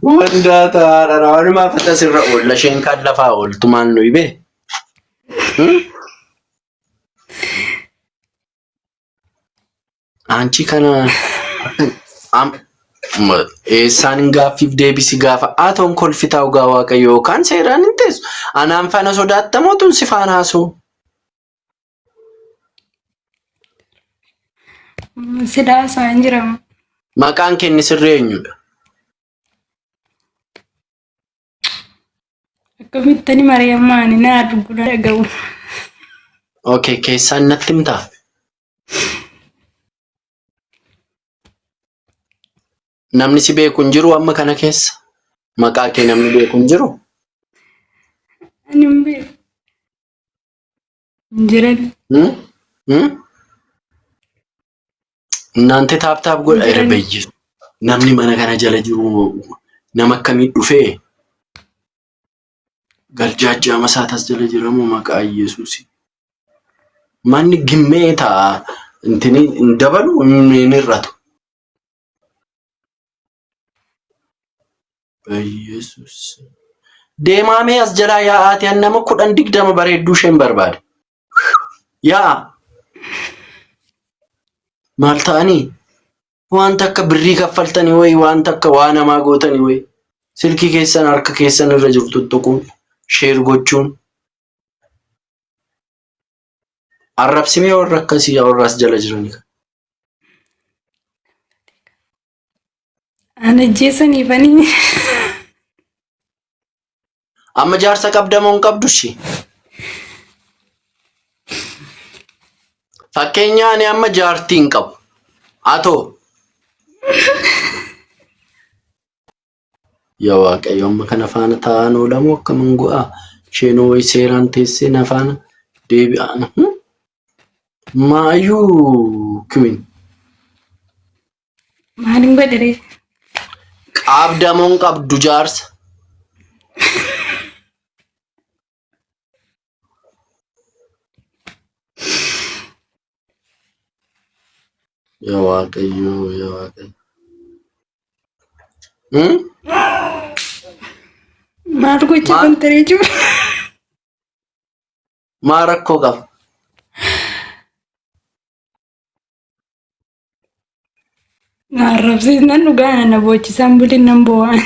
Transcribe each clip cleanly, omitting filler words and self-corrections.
Wandaa taa'aadha. Walumaa fata sirra oolla. Isheen kan lafaa ooltu maal nuyi bee? Aanchi kana eessaan hin gaaffiif deebisi gaafa atoon kolfitaa dhugaa waaqayyo yookaan seeraan hin teessu. Anaan faana sodaattamoo tun si faana haasoo? Silaa isaan jiramu. Maqaan kenni sirrii eenyudha? Akkamittan mari'ammaani na argu na dhaga'u. Okay, keessaan natti himtaa? Namni si beeku hin jiru amma kana keessa? Maqaa kee namni beeku hin jiru? Ani hin beeku. Hin jiran. Hmm? Hmm? Naante taap taap godha Hin irra jiran. bayye. Namni mana kana jala jiru nama akkamii dhufee galjaajjaa masaatas jala jiramu maqaa Yesuusi. Manni gimmee ta'a. Intini hin dabalu hin hir'atu. Yesuus. Deemaa mee as jalaa yaa'aati an nama 10 20 bareedduu isheen barbaade. Yaa'a. Maal ta'anii? Wanta akka birrii kaffaltanii wayii wanta akka waa namaa gootanii wayii silkii keessan harka keessan irra jiru tuttuquun sheer gochuun arrabsimee warra akkasii warra as jala jiranii kana. Ana ajjeesaniifanii. Amma jaarsa qabda moo hin qabdu ishii? Fakkeenya ani amma jaartii hin qabu. Atoo. Yaa Waaqayyo amma kana faana taa'aan oolamoo akkaman go'aa? Isheenoo wayi seeraan teessee na faana deebi'aa. Maayyuu kiwin. Maalin godhe ree? Qabda moo hin qabdu jaarsa? Yaa Waaqayyo, yaa Waaqayyo. Hmm? Maal gocha Maal? kun taree jiru? Maa rakkoo qaba? Na arrabsiisnan dhugaa na boochisaan bulin nan boo'an.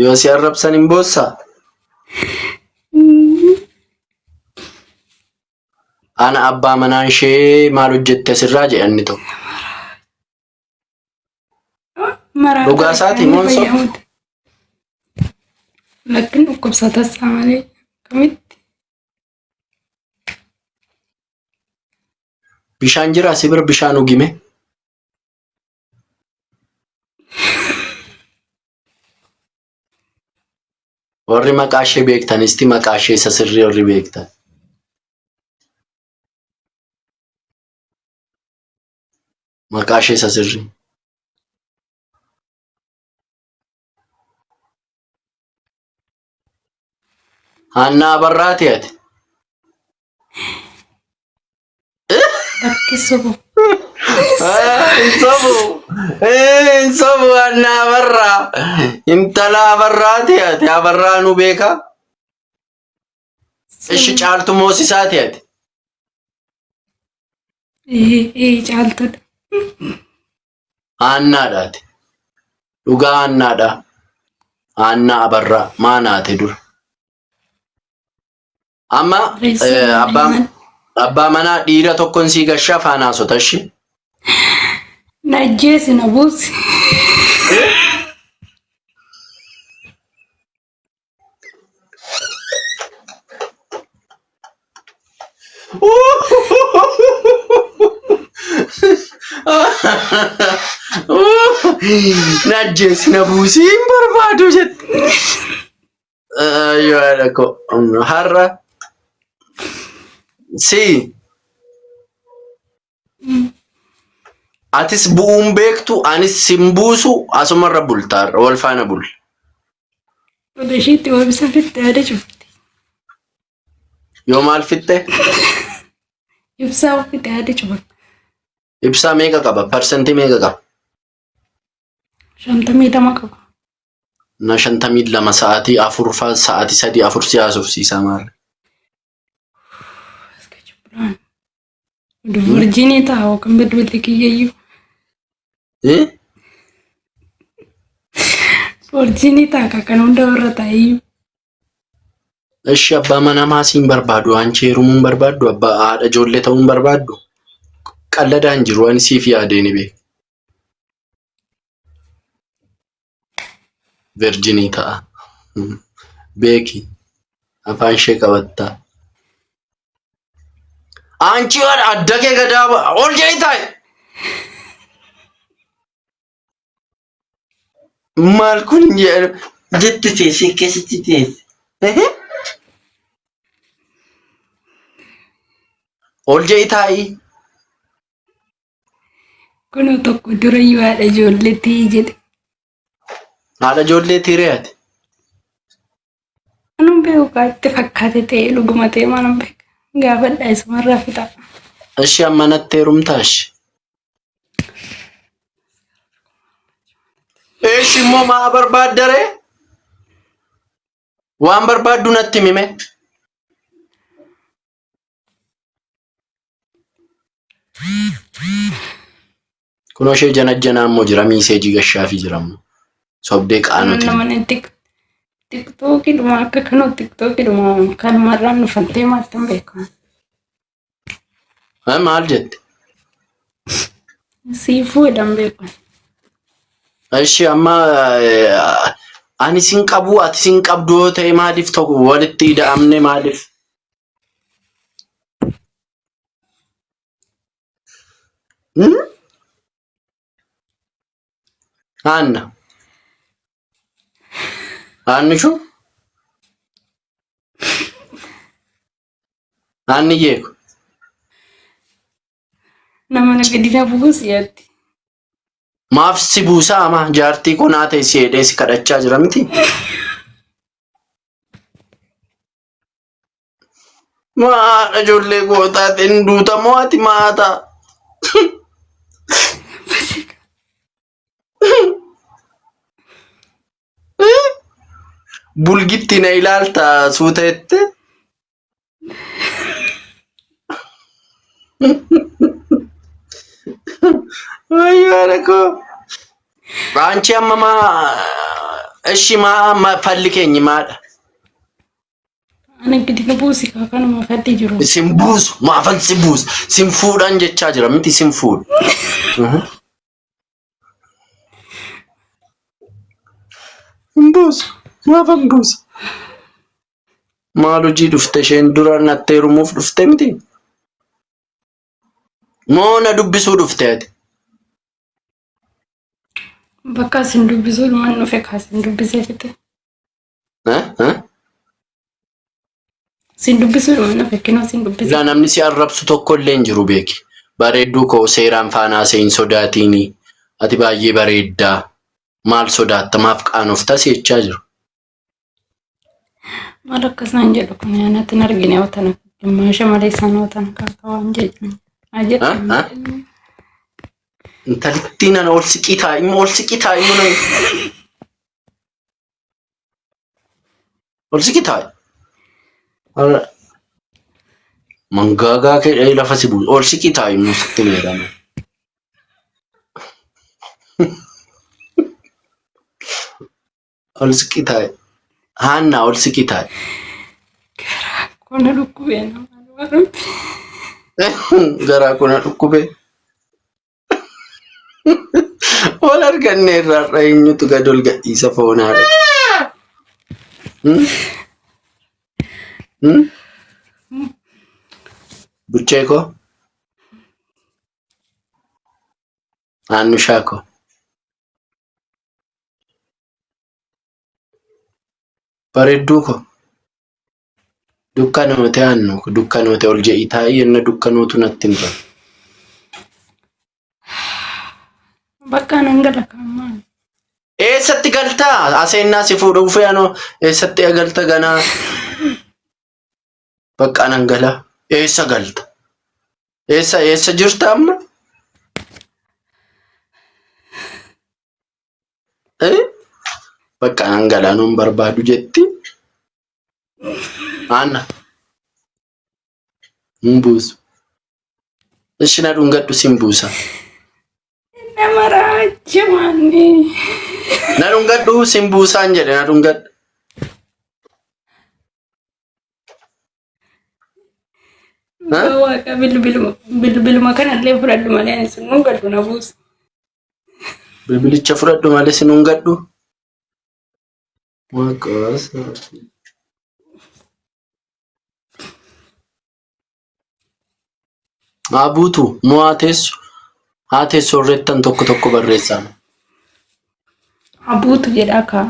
Yoo si arrabsan hin boossaa? Ana abbaa manaan ishee maal hojjette asirraa jedha inni tokko. Maraata Dhugaa isaatii moo hin sobu? fayyamute. Lakkin dhukkubsatas malee akkamitti? Bishaan jira si bira bishaan ugime. Warri maqaa ishee beektanisti maqaa ishee isa sirrii warri beektan. Maqaa ishee isa sirrii. Haannaa Abarraati ati. Lakki sobu. Hin sobu. Hin sobu Haannaa Abarraa. Intala Abarraati ati. Abarraa nu beeka. Ishi caaltu moosisaati ati. Ee ee caaltudha. Haannaadha ati. Dhugaa Haannaadha. Haannaa Abarraa maa naate dura. Amma Reessa abbaa maal? abbaa manaa dhiira tokkon sii gashaa faana haasota ishi. Na ajjeesi na buusi. Na ajjeesi na buusii hin barbaadu jette. Ayyoo haadha koo har'a si atis bu'uun beektu anis sin buusu asumarra bulta har'a wal faana bulla. Oda ishiitti waabisa fitte yaada cufti. Yoo maal fixxe? Ibsaa ofitti haadhi cufa. Ibsaa meeqa qaba? Parsantii meeqa qaba? 52 qaba. Na 52 sa'aatii afur faa sa'aatii sadii afur si haasofsiisaa maal? Virjiinii ta'a yookaan bilbilli kiyyayyuu. Eh? Virjiinii ta'a kan hunda irra ta'eyyuu. Ishi abbaa manaa maasii hin barbaadu, anchi heerumuu hin barbaaddu, abbaa haadha ijoollee ta'uu hin barbaaddu. Qalladaan jiru ani siif yaadee ni beeku. Virjinii ta'a. Beeki. Afaan ishee qabattaa. Anchi adda kee gadaa ol jedhii taa'i. Maal kun jedhu jetti teessee keessatti teesse. Ol jedhii taa'i. Kunoo tokko durayyuu haadha ijoolleetii jedhe. Haadha ijoollee tiiree ati. Anuu beeku kaa itti fakkaate ta'ee dhuguma ta'e maal beeka. Gaafadhaa isumarraa fixa. Ishi amma natti heerumtaa ishi. Ishi immoo maa barbaaddaree? Waan barbaaddu natti himi mee. Kunoo ishee janajjanaa immoo jira miiseejii gashaafii jira immoo. Sobdee qaanoti. Namni tiktookidhuma akka kanoo tiktookidhuma kanumarraan dhufantee maattan beeku. Maal jette? Siifuu jedhan beeku. Ishi amma ani sin qabu ati sin qabdu yoo ta'e maaliif tokko walitti ida'amne maaliif? Hmm? Haanna. Haannishu? Haanniyyee ko. Nama na gadi na buusi jetti. Maaf si buusaa ama jaartii koo naa ta'e si jedhee si kadhachaa jira miti? Maa ijoollee gootaati hin duuta moo ati maata? Bulgitti na ilaalta suuta jette. Wayyoo haadha koo. Anchi amma maa ishi maa falli keenyi maadha? Ani gadi na buusi kaa kanuma fadhi jiru. Isin buusu maafan si buusu sin fuudhan jechaa jira miti sin fuudhu. Hin buusu maafan buusa. Maal hojii dhufte isheen dura natti heerumuuf dhufte miti? Moo na dubbisuu dhufte ati? Bakka isin dubbisuu dhuman dhufe kaa isin dubbisee fixe. Eh? Eh? Sin dubbisuu dhuman dhufe kinoo sin dubbise. Ilaa namni si arrabsu tokko illee hin jiru beeki. Bareedduu koo seeraan faanaa see hin sodaatiini. Ati baay'ee bareeddaa. Maal sodaatta maaf qaanofta si jechaa jiru. Maal akkasaan jedhu kun anatti hin argine yoo tana gimmaasha malee isaan yoo tana kaata waan jedhan. Haa jedhan. Ha? Intalittii nana ol siqii taa'i immoo ol siqii taa'i immoo nana. Ol siqii taa'i. Har'a Mangaagaa kee dhahee lafa si buusu. Ol siqii taa'i immoo sitti meedhama. Ol siqii taa'i. Haannaa ol siqii taa'i. Garaa koo na dhukkubee nama rabbi. Garaa koo na dhukkubee. Wal arganne irraa har'a eenyutu gad ol gadhiisa foonaadha. Hmm? Hmm? Buchee koo. Aannu shaakoo. Bareedduu koo. Dukkanoote aannu dukkanoote ol jedhii taa'ii yenna dukkanootu natti hin tolu. Bakka nan gala kan maal. Eessatti galtaa? Aseennaa si fuudhuuf anoo eessatti galta ganaa? Bakka nan gala. Eessa galta? Eessa eessa jirta amma? Eh? Bakka an galaanuun barbaadu jetti. Anna. Hin buusu. Ishi na dhungadhu sin buusa. Nama raacha maanni. Na dhungadhu sin buusaan jedhe na dhungadhu. Dhugaa waaqa bilbiluma bilbiluma kanallee fudhadhu malee ani sin dhungadhu na buusa. Bilbilicha fudhadhu malee sin dhungadhu. Maqaa isaa. Haa buutu moo haa teessu? Haa teessu horreettan tokko tokko barreessaa. Haa buutu jedhaa kaa.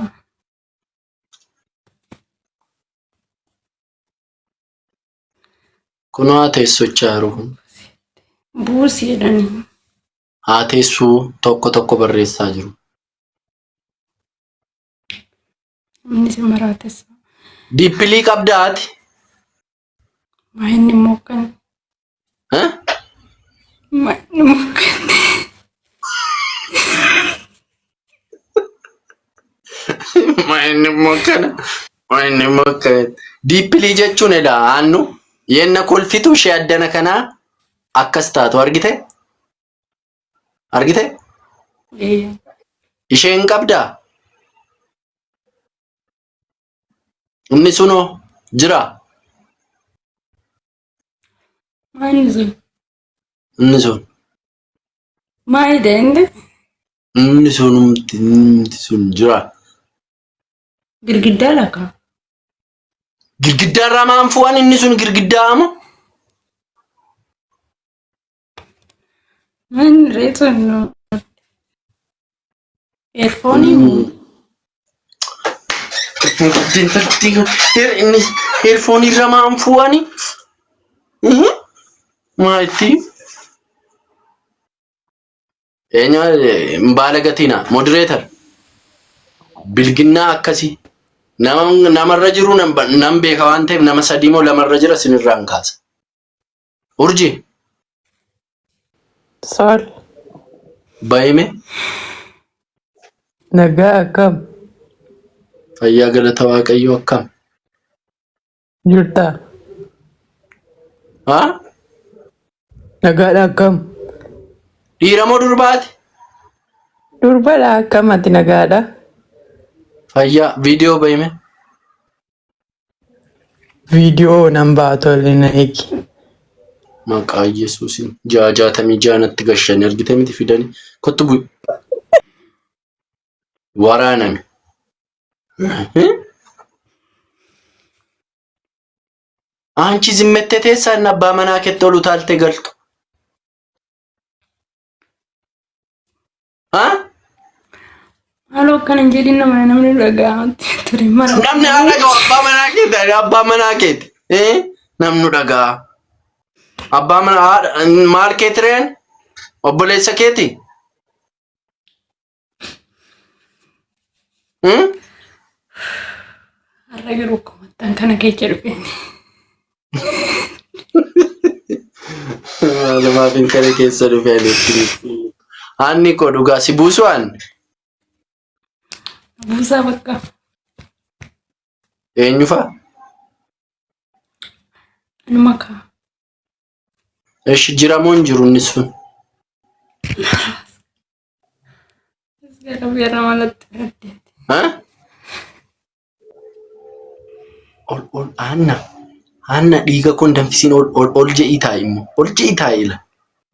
Kunoo haa teessochaa jiru kun. Buusi jedhanii. Haa teessuu tokko tokko barreessaa jiru. Namni si maraatessa. Diippilii qabdaa ati? Maa inni immoo kan. Eh? Maa inni immoo kan. Maa inni immoo kana. Maa inni immoo kana. Diippilii jechuun edaa aannu yenna kolfitu ishee addana kanaa akkas taatu argite? Argite? Eeyyee. Ishee hin qabdaa? Inni sunoo jira. Maali sun? Inni sun. Maalidha inni? Inni sunumti inni sun jira. Girgiddaa lakaa. Girgiddaa irraa maan fu'an inni sun girgiddaa ama? Maali reetu nu? Eerfoonii moo? Inni eerfoonii irra maan fu'ani? Maa itti? Eenyu hin baala gatiina moderator bilginnaa akkasii nama namarra jiru nan beeka waan ta'eef nama sadii moo lamarra jira sinirraan kaasa. Urji Sol, bayime nagaa akkam fayyaa galata waaqayyoo akkam. jirta? Haa? Nagaadha akkam? Dhiira moo durbaati? Durbadha akkam ati nagaadha? Fayyaa viidiyoo bayime. Viidiyoo nan ba'a tole na eegi. Maqaa Yesuusiin ja'a jaatamii ja'a natti gashanii argite miti fidanii kottu bu'i. Waraaname. Anchi zimmettee teessaa inni abbaa manaa keetti ol utaaltee galtu. Ha? Maaloo akkana hin jedhin nama namni dhaga'amatti ture mara. Namni haa dhaga'u abbaa manaa keeti ani abbaa manaa keeti. Eh? Namni dhaga'a. Abbaa manaa haadha maal keeti reen? Obboleessa keeti? Hmm? Har'a garuu akkumattaan kana keessa dhufeen. Lamaaf hin kare keessa dhufe ani itti. Aanni koo dhugaa si buusu aan Buusaa bakka. eenyu fa'a? Anuma kaa. Eshi jira moo hin jiru inni sun? Gara biyya malatti gaddeeti. Ha? Ol ol aanna. Aanna dhiiga kun danfisiin ol ol ol je'ii taa'i immoo. Ol je'ii taa'i ila.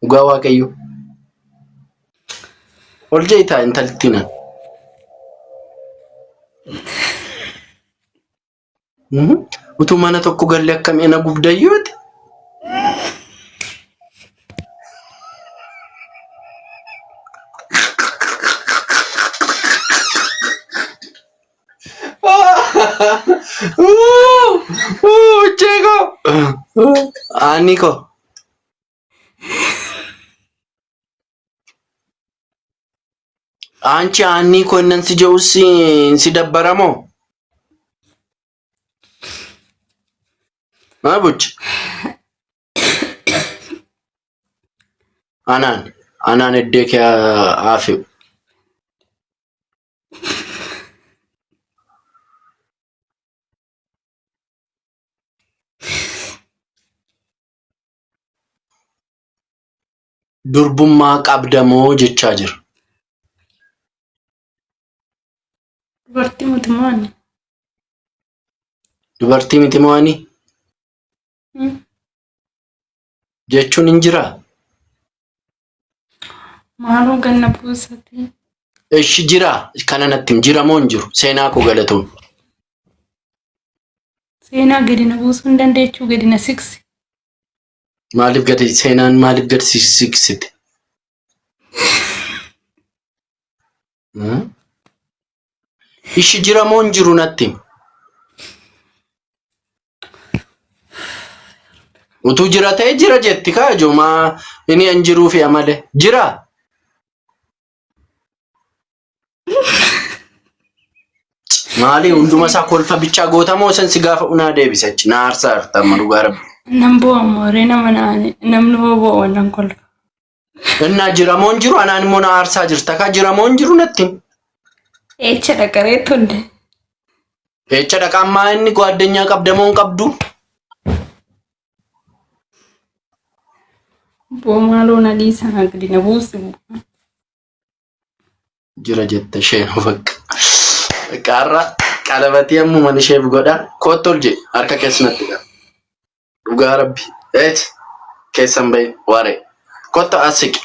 Dhugaa Waaqayyo. Ol je'ii taa'i intalittiin. Utuu mana tokko galle akkam ena gubdayyooti. Cheeko. Ani ko. Anchi aanni koo innan si je'us si dabbaramoo? Haa buchi. Anaan anaan eddee kee haa fe'u. Durbummaa qabda moo jechaa jira. Dubartii miti moo ani? Dubartii miti moo ani? Jechuun hin jiraa? Maaloo ganna buusati. Ishi jira kana natti him jira moo hin jiru? Seenaa koo galatoom. Seenaa gadi na buusuu hin dandeechuu gadi na siksi. Maaliif gadi seenaan maaliif gadi si siksite? Hmm? Ishi jira moo hin jiru natti him. Utuu jira ta'e jira jetti kaa ijomaa inni hin jiruu fi amale jira. Maali hunduma isaa kolfa bichaa goota moo san si gaafa unaa deebisa achi na aarsaa jirta amma dhugaa rabbi. Nan bu'a mooree nama naani namni hoo bu'a nan kolfa. Innaa jira moo hin jiru anaan immoo na aarsaa jirta kaa jira moo hin jiru natti himi. Eecha dhaqaree tunde. Eecha dhaqaan maa inni gaaddanyaa qabda moo hin qabdu? Boo maaloo na dhiisa na gadi na buusi. Jira jette isheen bakka. Bakka har'a qalabatii ammuman isheef godha. Kottu ol jedhi harka keessa natti qaba. Dhugaa rabbi. Eet keessan bahi waree. Kottu as siqi.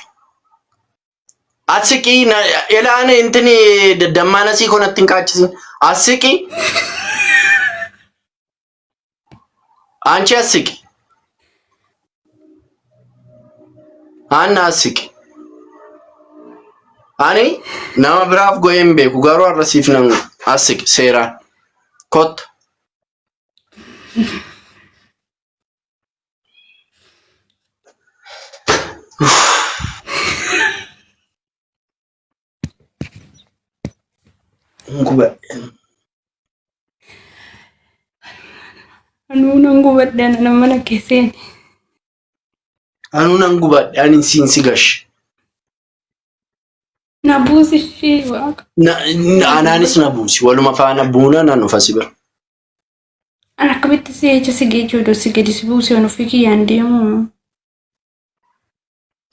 As siqi ilaane intini dammaan asii koo natti hin qaachisin. As siqi. Anchi as siqi. Aanna as siqi. Ani nama biraaf go'ee hin beeku garuu har'a siif nan as siqi seeraan. Kottu. Gubadhe. Anuu nan gubadhe ana mana kee seeni. Anuu nan gubadhe ani siin si gashe. Na buusi ishee waaqa. Anaanis na buusi waluma faana buuna nan dhufa si bira. An akkamitti si eecha si geejjuu odoo si gadi si buuse an ofii kiyyaan deemu.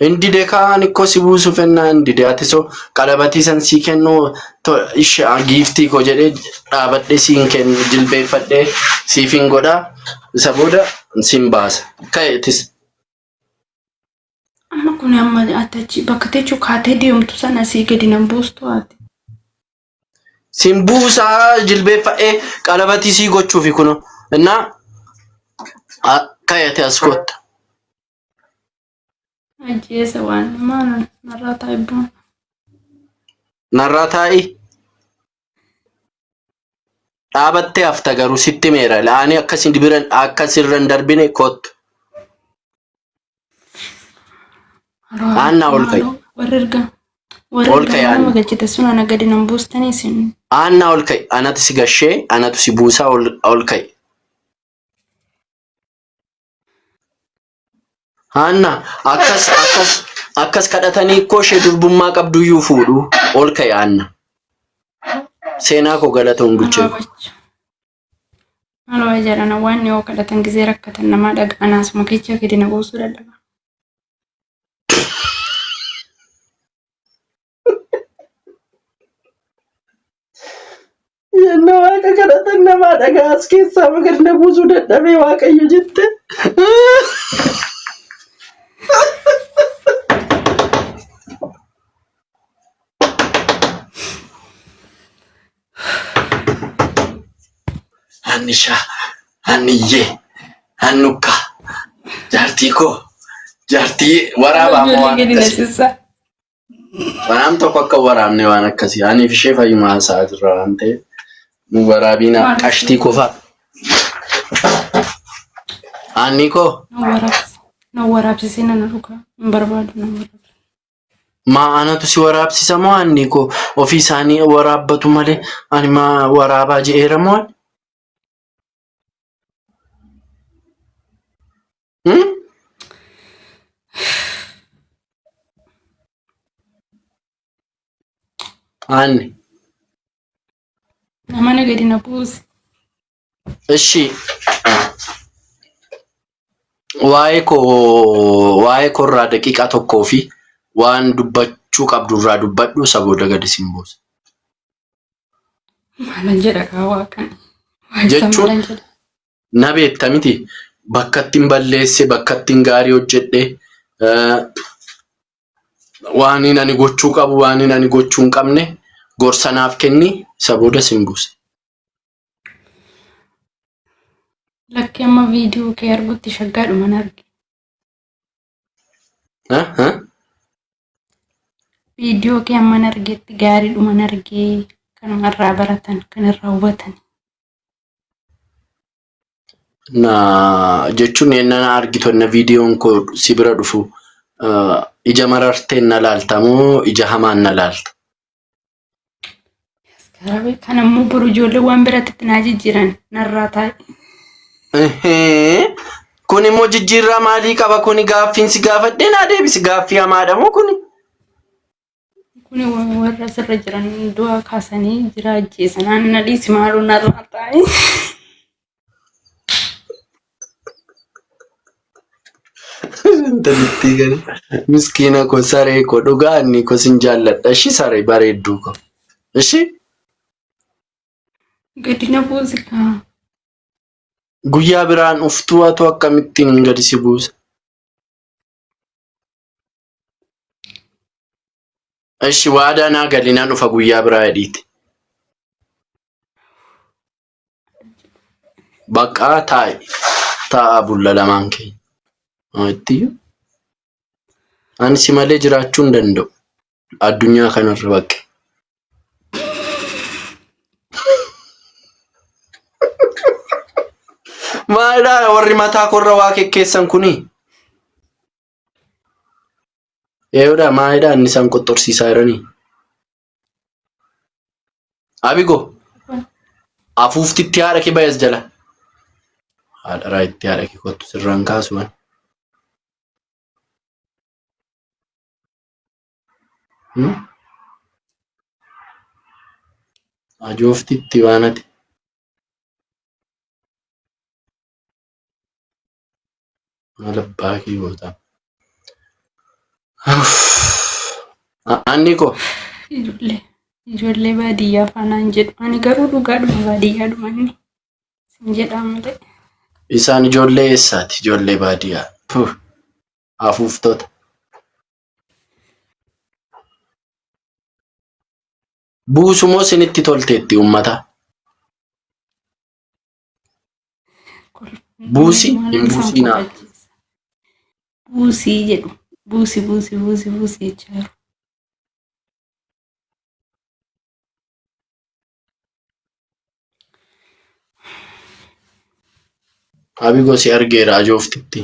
Hin dide kaa ani ikkoo si buusu fennaa hin dide ati so qalabatii san sii kennu ishe giiftii koo jedhee dhaabadhee siin kennu jilbeeffadhee siif hin godhaa isa booda siin baasa ka'e itis. Amma kun amma ati achi bakka teechuu kaatee deemtu sana asii gadi nan buustu ati. Siin buusaa jilbeeffadhee qalabatii sii gochuufi kuno. Innaa ka'e ati as kootta. Ajjeesa waan maal narraa taa'ibboon. Narraa taa'i. Dhaabattee hafta garuu sitti meera. Ani akkasin biran akkasirra hin darbine kottu. Aanna ol ka'i. Warri erga warri Ol erga ka'i nama Aanna. galchite sun ana gadi nan buustanii isin. Aanna ol ka'i. Anatu si gashee anatu si buusaa ol ol ka'i. Haanna akkas akkas akkas kadhatanii ikkoo ishee durbummaa qabduyyuu fuudhu ol ka'i Haanna. Seenaa koo galatoon buchee. Maaloo jedhana waan yoo kadhatan gizee rakkatan namaa dhaga'an asuma kecha gadi na buusuu dadhaba. Yennaa waaqa kadhatan namaa dhagaa as keessaa gad na buusuu dadhabee waaqayyo jette. Annishaa, Anniyyee, Annukka, jaartii koo, jaartii waraabaa moo Ijoollee waan gadi na akkasii. sissaa. Waraabni tokko akka hin waraabne waan akkasii. Aniif ishee fayyuma haasa'aa jirra waan ta'eef. Nu waraabiina Maal qashtii kofaa. Aanni koo Na waraabsi. Na waraabsisee nana dhugaa. Hin barbaadu na waraabsi. maa anatu si waraabsisa moo aanni koo ofii isaanii waraabbatu malee ani maa waraabaa je'eera moo ani? Hmm? Haanni. Nama gadi na buusi. Ishi waa'ee koo waa'ee koorraa daqiiqaa tokkoo fi waan dubbachuu qabdurraa dubbadhu isa booda gadi sin buusa. Maalan jedha kaa waaqan. Waa isa Jechuun maalan jedha. na beekta miti bakka ittiin balleesse bakka ittiin gaarii hojjedhe waan ani gochuu qabu waan ani gochuu hin qabne gorsa naaf kenni isa booda sin buusa. Lakki amma viidiyoo kee argutti shaggaadhuman arge. Eh, eh? Viidiyoo kee amman argetti gaariidhuman argee kanuma irraa baratan kan irraa hubatan. Na jechuun ennaa na argitu enna viidiyoon koo si bira dhufu ija mararteen na laalta moo ija hamaan na laalta? Karaa kan ammoo boru ijoollee waan biratti itti naa jijjiiran narraa taa'e. Ehee. Kun immoo jijjiirraa maalii qaba kuni gaaffiin si gaafadhee naa deebisi gaaffii hamaadha moo kuni? Kuni warra asirra jiran du'aa kaasanii jira ajjeesan aan na dhiisi maaloo narraa taa'e. Intalittii kana miskiina koo saree koo dhugaa inni koo sin jaalladha ishi saree bareedduu koo ishi Gadi na buusi kaa. guyyaa biraan uftuu atu akkamittiin gadi si buusa. Ishi waadaa naa gali nan dhufa guyyaa biraa jedhiiti. Baqqaa taa'i taa'aa bulla lamaan keenya. Ittiyyuu ani si malee jiraachuu hin danda'u. Addunyaa kanarra baqqe. Maalidhaa warri mataa korra waa kekkeessan kuni? Eeyyoodha maalidhaa inni isaan qoxxorsiisaa jiranii? Abigo afuuftitti haadha kee bayas jala. Haadha raayitti haadha kee kottu sirraan kaasu waan. Ajooftitti waan ati. Maal abbaa kee goota. Anni koo Ijoollee baadiyyaa faanaan jedhu. Ani garuu dhugaadhuma baadiyyaadhuma inni sin jedhaa malee. Isaan ijoollee eessaati? Ijoollee baadiyyaa. Puh. Afuuftoota. Buusumoo isinitti tolteetti uummata? Buusi hin buusinaa. Buusii jedhu. Buusi buusi buusi buusi jechaa jiru. Abigo si argeera ajooftitti.